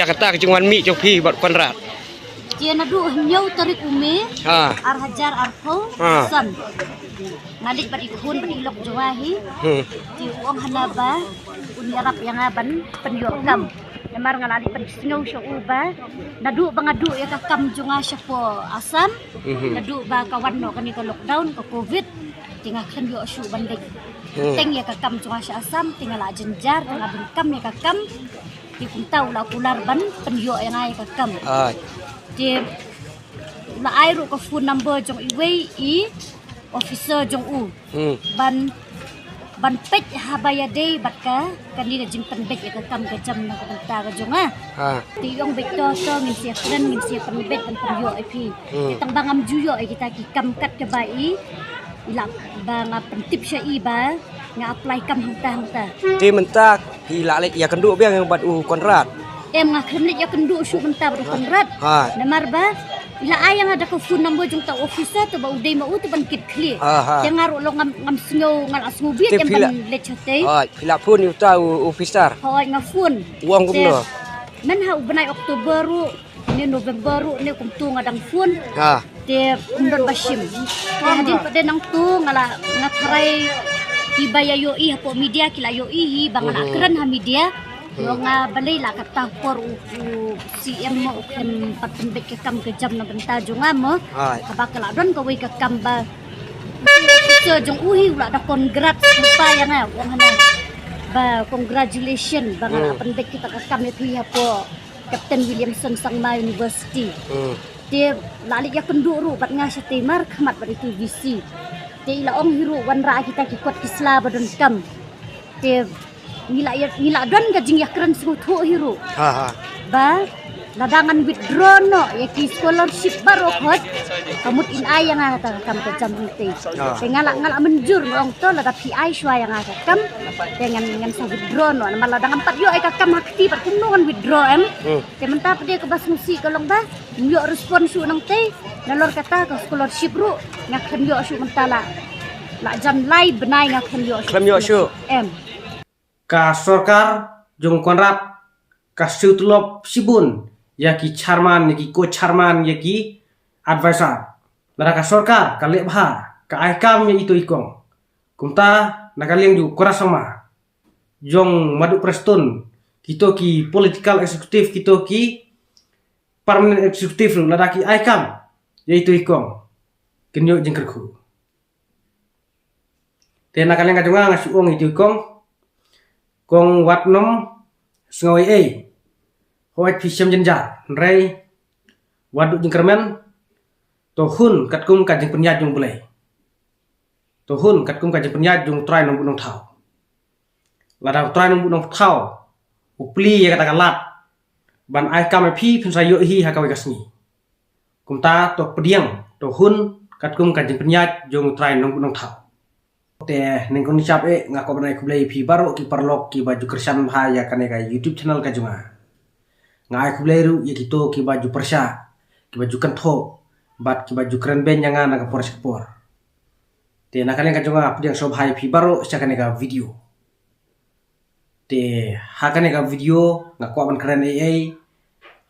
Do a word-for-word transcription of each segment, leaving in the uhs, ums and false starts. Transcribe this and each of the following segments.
Ïa kata ka jingwan mih jong phi bad Conrad. Te naduh hynñiew tarik u May, ha, ar hajar arphew san. Nga leit bad i khun bad i lok jong nga hi. Hmm. Te u ong hana ba un ïarap ïa nga ban pynïoh kam. Namar nga la leit pynsngew sha u ba naduh ba nga duh ïa ka kam jong nga shapoh Assam, naduh ba ka wan noh kane ka lockdown ka covid, te nga khlem ïoh shuh ban leit. Hmm. Teng ïa ka kam jong nga sha Assam, te nga la jynjar, te nga bun kam ïa ka kam. Te kumta u la kular ban pynïoh ïa nga ïa ka kam. Ai. Te u la ai ruh ka phone number jong iwei i officer jong u. Hmm. Ban, ban peit haba ïadei bad ka, kane ka jingpynbeit ïa ka kam ka jam na ka bynta ka jong nga. Ha. Te i ong beit to to ngin sa ïakren, ngin sa ïapynbeit ban pynïoh ïa phi. Hmm. Te tang ba ngam ju ïoh ïa kita ki kam kat kaba i, i la ba nga pyntip sha i ba nga apply kam hangta hangta. Te mynta phi la leit ïakynduh biang bad u Conrad? Em, nga khlem leit ïakynduh shuh mynta bad u Conrad. Ha. Namar ba i la ai ïa nga da ka phone number jong uta u officer, te ba u dei ma u te ban kit khlieh. Ha, ha. Te nga ruh long ngam, ngam sngew, nga la sngewbit, te em, phi la, ban leit shatei. Ha, phi la phone ïa uta u officer? Hooid, nga phone. U ong kumno? Te mynha u bnai October ruh ne November ruh ne kumto nga dang phone. Ha. Te ym don ba shim. Te hadien pat de nangto nga la, nga tharai kiba ïa ïohi hapoh media ki la ïohi hi ba nga la, mhm, kren ha media. Hmm. Ïa nga balei la katta por u, u C M mo u khlem pat pynbeit ka kam ka jam na bynta jong nga mo. Ai. Haba ka la don kawei ka kam ba u officer jong u hi u la da congrats lypa ïa nga, u ong hana ba congratulation ba nga la, hmm, pynbeit kita ka kam ïa phi hapoh Captain Williamson Sangma University. Hmm. Te la leit ïakynduh ruh bad nga shatei markhmat bad i tu V C. Te i la ong hi ruh wanrah kita ki kot ki sla ba donkam. Te ngi la ïa, ngi la don ka jingïakren sngewthuh hi ruh. Ha, ha. Ba lada ngan withdraw noh ïa ki scholarship baroh khoit, ka mut in ai ïa nga kata ka kam ka jam hangtei. Ha. Te nga la, nga la mynjur, nga ong to lada phi ai shuwa ïa nga ka kam, te ngan, ngan sa withdraw noh. Namar lada ngam pat ïoh ïa ka kam ha kti pat kumno ngan withdraw em. Hmm. Te mynta pat de kaba sngewsih ka long ba ngim ïoh respond shuh nangtei. Nalor kata ka scholarship ruh nga khlem ïoh shuh mynta la, la jan lai bnai nga khlem ïoh shuh. Khlem ïoh shuh. Em. Ka sorkar jong u Conrad ka siew tulop shibun ïa ki chairman, ïa ki co-chairman, ïa ki advisor. Lada ka sorkar ka leh bha, ka ai kam ïa ito i kong. Kumta na ka liang jong u Conrad Sangma, jong Madu Prestone, kito ki political executive, kito ki permanent executive ruh lada ki ai kam ïa ito i kong, kin ïoh jingkyrkhu. Te na ka liang ka jong nga nga shu ong ïa ito i kong, kong wat nym sngew ei ei. Hooid phi shem jynjar, hynrei wat duh jingkyrmen, to hun katkum ka jingpynïaid jong U Blei. To hun katkum ka jingpynïaid jong U Trai Nongbuh Nongthaw. Lada U Trai Nongbuh Nongthaw u plie ïa kata ka lad ban ai kam ïa phi, phin sa ïoh hi ha kawei ka sngi. Kumta to pdiang, to hun katkum ka jingpynïaid jong U Trai Nongbuh Nongthaw. Te nyngkong nyngshap eh nga kwah ban ai khublei ïa phi baroh ki paralok kiba ju kyrshan bha ïa kane ka YouTube channel ka jong nga. Nga ai khublei ruh ïa kito kiba ju pyrshah, kiba ju kynthoh bad kiba ju kren beiñ ïa nga na ka por sha ka por. Te na ka liang ka jong nga pdiang sngewbha ïa phi baroh sha kane ka video. Te ha kane ka video nga kwah ban kren ei ei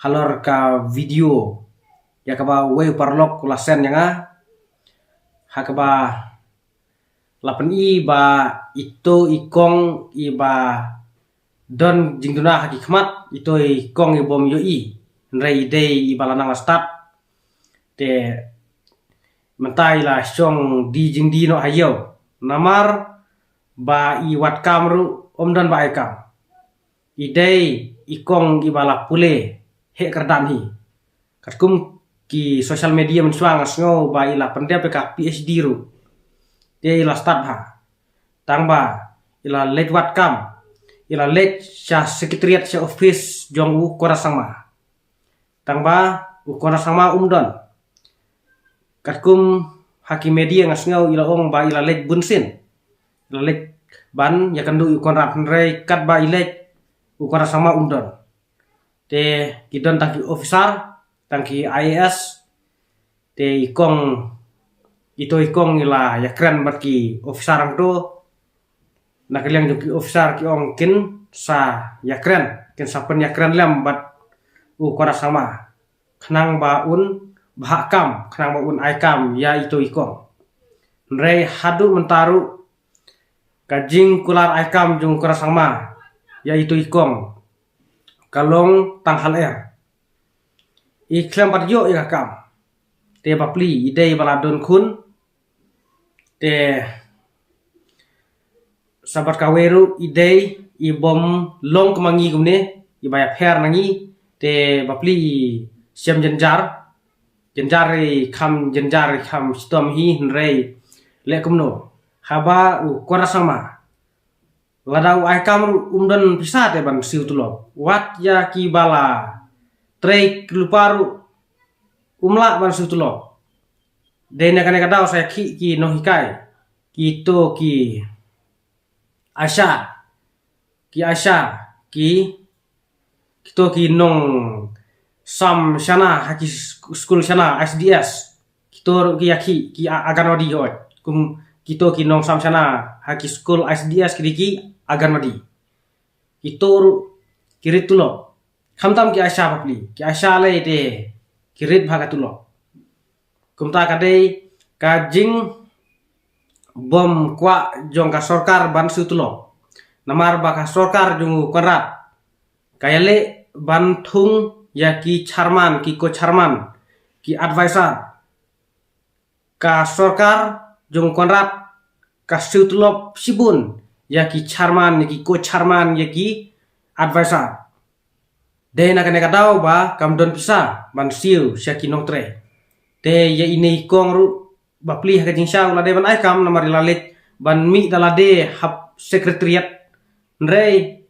halor ka video ïa kaba uwei u paralok u la send ïa nga, ha kaba la pyni ba ito i kong iba don jingduna ha ki khmat, ito i kong i bym ïohi, hynrei i dei iba la nang la stad. Te mynta i la shong die jingdie noh ha ïew. Namar ba i wad kam ruh ym don ba ai kam. I dei i kong iba la pule heh kyrdan hi. Katkum ki social media mynshuwa nga sngew ba i la pyndep ïa ka PhD ruh. Te i la stad bha. Tang ba i la leit wad kam, i la leit sha secretariat, sha office jong u Conrad Sangma. Tang ba u Conrad Sangma um don. Katkum ha ki media nga sngew i la ong ba i la leit bunsien. I la leit ban ïakynduh ïa u Conrad, hynrei katba i leit u Conrad Sangma um don. Te ki don tang ki officer, tang ki IAS. Te i kong, ito i kong i la ïakren bad ki officer hangto. Na ka liang jong ki officer ki ong kin sa ïakren, kin sa pynïakren lem bad u Conrad Sangma khnang ba un bha kam, khnang ba un ai kam ïa ito i kong. Hynrei haduh mynta ruh ka jingkular ai kam jong u Conrad Sangma ïa ito i kong ka long tang ha lyer. I khlem pat ïoh ïa ka kam. Te bapli i dei ba la don khun. Te sabat kawei ruh i dei i bym long kum ma ngi kumne, i ba ïapher na ngi. Te bapli i shem jynjar. Jynjar i kham jynjar i kham shitom hi, hynrei leh kumno? Haba u Conrad Sangma lada u ai kam ruh um don pisa te ban siew tulop. Wat ïa ki ba la trei lypa ruh um lah ban siew tulop. Dei na kane ka daw sa ïa ki, ki nonghikai, kito ki ASHA, ki ASHA, ki, kito ki nongsam shana ha ki sk-, skul shana, I C D S. Kito ruh ki ïa ki, ki a-, Anganwadi hoi. Kum kito ki nongsam shana ha ki skul I C D S ki dei ki Anganwadi. Kito ruh ki rit tulop. Khamtam ki ASHA bapli, ki ASHA lei te ki rit bha ka tulop. Kumta ka dei ka jingbymkwah jong ka sorkar ban siew tulop. Namar ba ka sorkar jong u Conrad ka ïaleh ban thung ïa ki chairman, ki co-chairman, ki advisor. Ka sorkar jong u Conrad ka siew tulop shibun ïa ki chairman, ïa ki co-chairman, ïa ki advisor. Dei na kane ka daw ba kam don pisa ban siew sha ki nongtrei. Te ïa ine i kong ruh bapli ha ka jingshisha u la dei ban ai kam namar i la leit ban mih da lade ha secretariat. Hynrei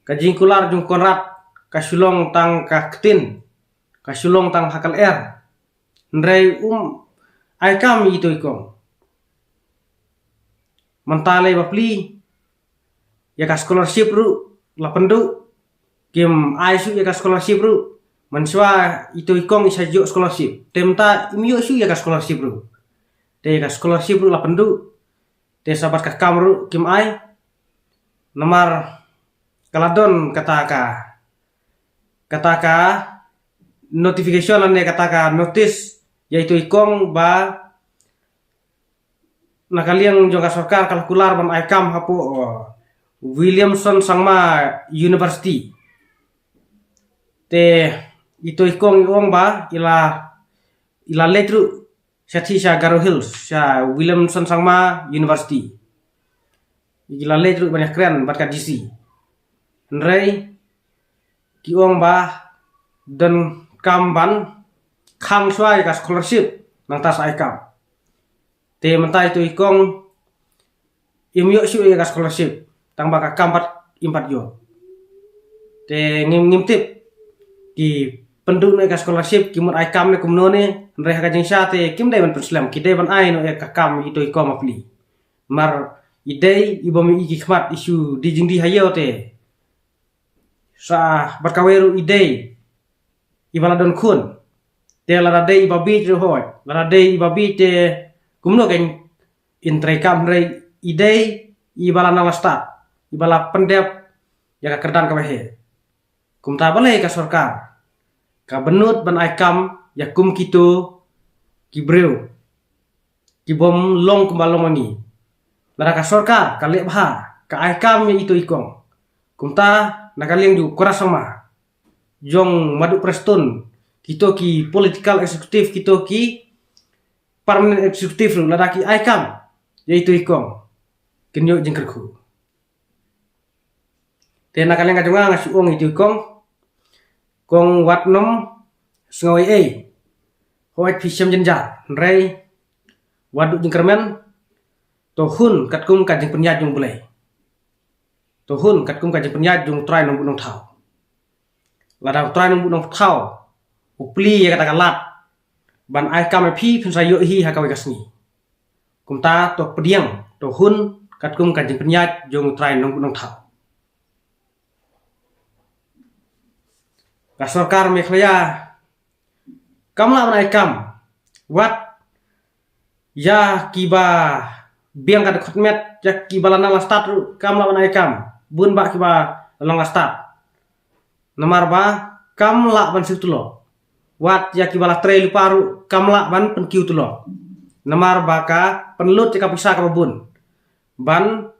ka jingkular jong u Conrad ka shu long tang ka ktien, ka shu long tang ha ka lyer. Hynrei um ai kam ïa ito i kong. Mynta lei bapli ïa ka scholarship ruh la pynduh. Kim ai shuh ïa ka scholarship ruh. Mynshuwa ito i kong i sa ïoh scholarship. Te mynta im ïoh shuh ïa ka scholarship ruh. Te ïa ka scholarship ruh la pynduh. Te sabat ka kam ruh kim ai. Namar ka la don kata ka, kata ka notification lane kata ka notice ïa ito i kong ba na ka liang jong ka sorkar ka la kular ban ai kam hapoh, oh, Williamson Sangma University. Te ito i kong i ong ba i la, i la leit ruh sha, sha Garo Hills, sha Williamson Sangma University. Ki la leit ruh ban ïakren bad ka D C. Hynrei ki ong ba donkam ban khang shuwa ïa ka scholarship nangta sa ai kam. Te mynta ito i kong im ïoh shuh ïa ka scholarship, tang ba ka kam pat im pat ïoh. Te ngim, ngim tip ki pynduh noh ïa ka scholarship, ki mut ai kam ne kumno ne. Hynrei ha ka jingshisha te kim dei ban pynslem, ki dei ban ai noh ïa ka kam ito i kong bapli. Mar i dei i bym i ki khmat, i shu die jingdie ha ïew te sa bad kawei ruh i dei i ba la don khun. Te lada dei i ba bieit ruh hoi, lada dei i ba bieit te kumno kan in trei kam, hynrei i dei i ba la nang la stad, i ba la pyndep ïa ka kyrdan kaba heh. Kumta balei ka sorkar ka bynnud ban ai kam ïa kum kito ki briew ki bym long kumba long ma ngi? Lada ka sorkar ka leh bha, ka ai kam ïa ito i kong. Kumta na ka liang jong u Conrad Sangma, jong Madu Prestone, kito ki political executive, kito ki permanent executive ruh lada ki ai kam ïa ito i kong, kin ïoh jingkyrkhu. Te na ka liang ka jong nga nga shu ong ito i kong, kong wat nym sngew ei ei. Hooid phi shem jynjar, hynrei wat duh jingkyrmen, to hun katkum ka jingpynïaid jong U Blei. To hun katkum ka jingpynïaid jong U Trai Nongbuh Nongthaw. Lada U Trai Nongbuh Nongthaw u plie ïa kata ka lad ban ai kam ïa phi, phin sa ïoh hi ha kawei ka sngi. Kumta to pdiang, to hun katkum ka jingpynïaid jong U Trai Nongbuh Nongthaw. Ka sorkar Meghalaya kam lah ban ai kam. Wat ïa kiba biang ka dkhot met, ïa kiba la nang la stad ruh kam lah ban ai kam. Bun bah kiba la nang la stad. Namar ba kam lah ban siew tulop. Wat ïa ki ba la trei lypa ruh kam lah ban pynkiew tulop. Namar ba ka pynlut ïa ka pisa kaba bun ban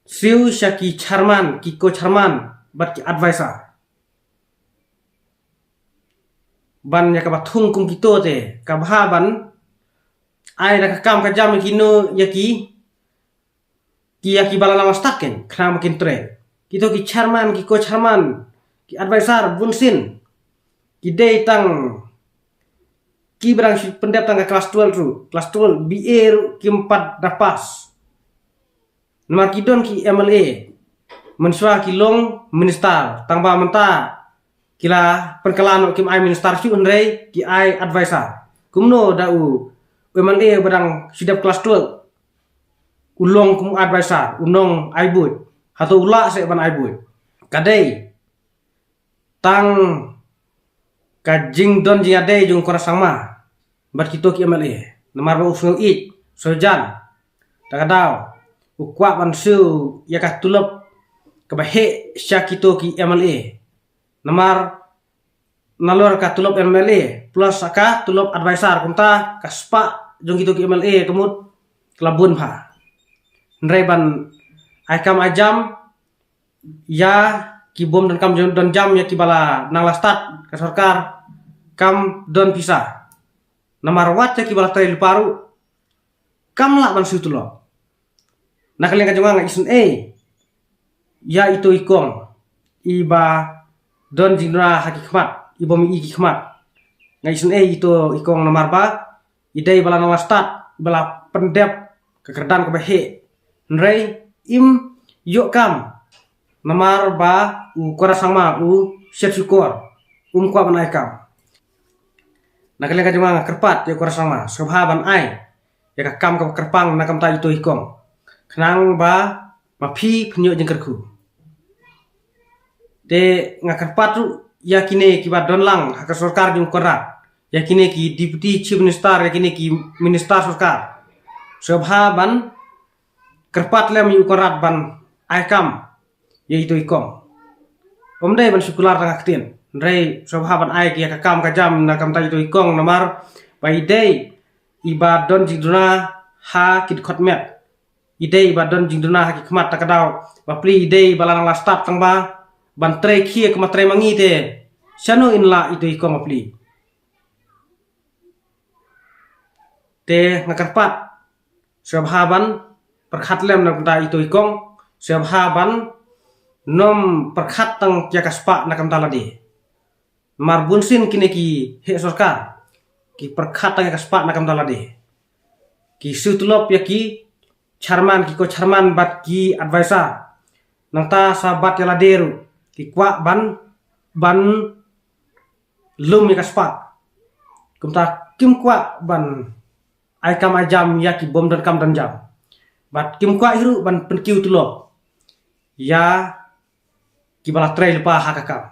siew sha ki chairman, ki co-chairman bad ki advisor. Ban ïa kaba thung kum kito te, ka bha ban ai da ka kam ka jam ïa kino, ïa ki, ki ïa ki ba la nang stad kein, khnang ba kin trei. Kito ki chairman, ki co-chairman, ki advisor bunsien, ki dei tang ki ba dang shu pyndep tang ka klas twelve ruh, klas twelve, B A ruh kim pat da pass. Namar ki don ki M L A, mynshuwa ki long minister, tang ba mynta ki la pynkylla noh, kim ai minister shuh hynrei ki ai advisor. Kumno da u, u M L A ba dang shu dep klas twelve u long kum advisor, u nong ai buit? Hato u lah seh ban ai buit? Ka dei tang ka jingdon jingïadei jong u Conrad Sangma bad kito ki M L A. Namar ba u sngew ïeit, sngew jan, ta ka daw u kwah ban siew ïa ka tulop kaba heh sha kito ki M L A. Namar nalor ka tulop M L A plus ka tulop advisor, kumta ka spah jong kito ki M L A ka mut ka la bun bha. Hynrei ban ai kam ai jam ïa ki bym don kam don jam, ïa ki ba la nang la stad ka sorkar, kam don pisa. Namar wat ïa ki ba la trei lypa ruh kam lah ban siew tulop. Na ka liang ka jong nga, nga isynei ïa ito i kong i ba don jingduna ha ki khmat, i bym i ki khmat. Nga isynei ito i kong namar ba i dei ba la nang la stad, ba la pyndep ka kyrdan kaba heh. Hynrei im ïoh kam namar ba u Conrad Sangma u shet shukor, um kwah ban ai kam. Na ka liang ka jong nga, nga kyrpad ïa u Conrad Sangma, sngewbha ban ai ïa ka kam kaba kyrpang na ka bynta ito i kong, khnang ba ma phi phin ïoh jingkyrkhu. Te nga kyrpad ruh ïa kine ki ba don lang ha ka sorkar jong u Conrad, ïa kine ki Deputy Chief Minister, ïa kine ki minister sorkar, sngewbha ban kyrpad lem ïa u Conrad ban ai kam ïa ito i kong. Ym dei ban shu kular tang ha ktien, hynrei sngewbha ban ai ïa ka kam ka jam na ka bynta ito i kong, namar ba i dei i ba don jingduna ha ki dkhot met, i dei i ba don jingduna ha ki khmat. Ta ka daw ba pli i dei ba la nang la stad, tang ba ban trei khie kumba trei ma ngi te, shano in lah ito i kong ba pli? Te nga kyrpad, sngewbha ban pyrkhat lem na ka bynta ito i kong, sngewbha ban nym pyrkhat tang ïa ka spah na ka bynta lade. Namar bunsien kine ki heh sorkar ki pyrkhat tang ïa ka spah na ka bynta lade. Ki siew tulop ïa ki chairman, ki co-chairman bad ki advisor. Nangta sa bad ïa lade ruh ki kwah ban, ban lum ïa ka spah. Kumta kim kwah ban ai kam ai jam ïa ki bym don kam don jam, bad kim kwah hi ruh ban pynkiew tulop ïa ki ba la trei lypa ha ka kam.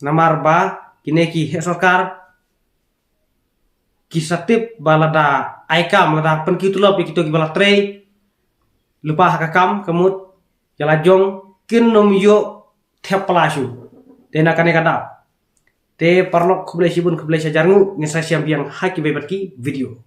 Namar ba kine ki heh sorkar ki sa tip ba lada ai kam, lada pynkiew tulop ïa kito ki ba la trei lypa ha ka kam, ka mut ïa la jong kin nym ïoh thep pla shuh. Te na kane ka daw te paralok, khublei shibun, khublei shihajar nguh, ngin sa ïashem biang ha kiwei pat ki video.